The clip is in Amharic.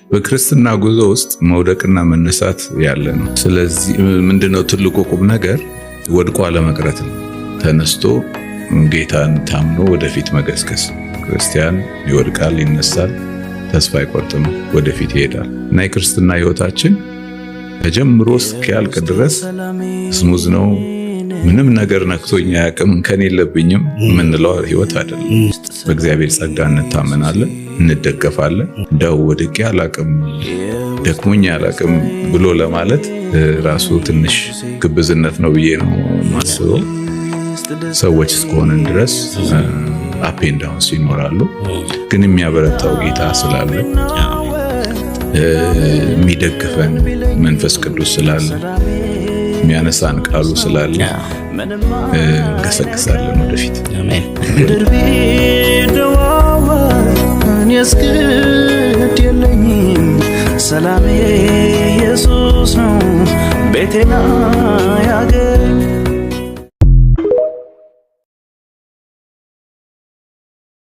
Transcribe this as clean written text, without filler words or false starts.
በክርስትና ጉዞ ውስጥ መውደቅና መነሳት ያለ ነው። ስለዚህ ምንድነው ትልቁ ቁም ነገር? ወድቆ አለመቅረት ነው። ተነስቶ ጌታን ታምኖ ወደፊት መገስገስ። ክርስቲያን ይወድቃል፣ ይነሳል፣ ተስፋ አይቆርጥም፣ ወደፊት ይሄዳል እና የክርስትና ህይወታችን ተጀምሮ እስኪያልቅ ድረስ smooth ነው። ምንም ነገር ነክቶኝ አያውቅም፣ እንከን የለብኝም የምንለው ህይወት አይደለም። በእግዚአብሔር ጸጋ እንታመናለን፣ እንደገፋለን። እንደው ወድቄ አላቅም፣ ደክሞኝ አላቅም ብሎ ለማለት ራሱ ትንሽ ግብዝነት ነው ብዬ ነው የማስበው። ሰዎች እስከሆንን ድረስ up and downs ይኖራሉ። ግን የሚያበረታው ጌታ ስላለ፣ የሚደግፈን መንፈስ ቅዱስ ስላለ፣ የሚያነሳን ቃሉ ስላለ እንገሰግሳለን ወደፊት። ምድር ቢደዋወል እኔስ ግድ የለኝም፣ ሰላሜ ኢየሱስ ነው፣ ቤቴን አያገኝ።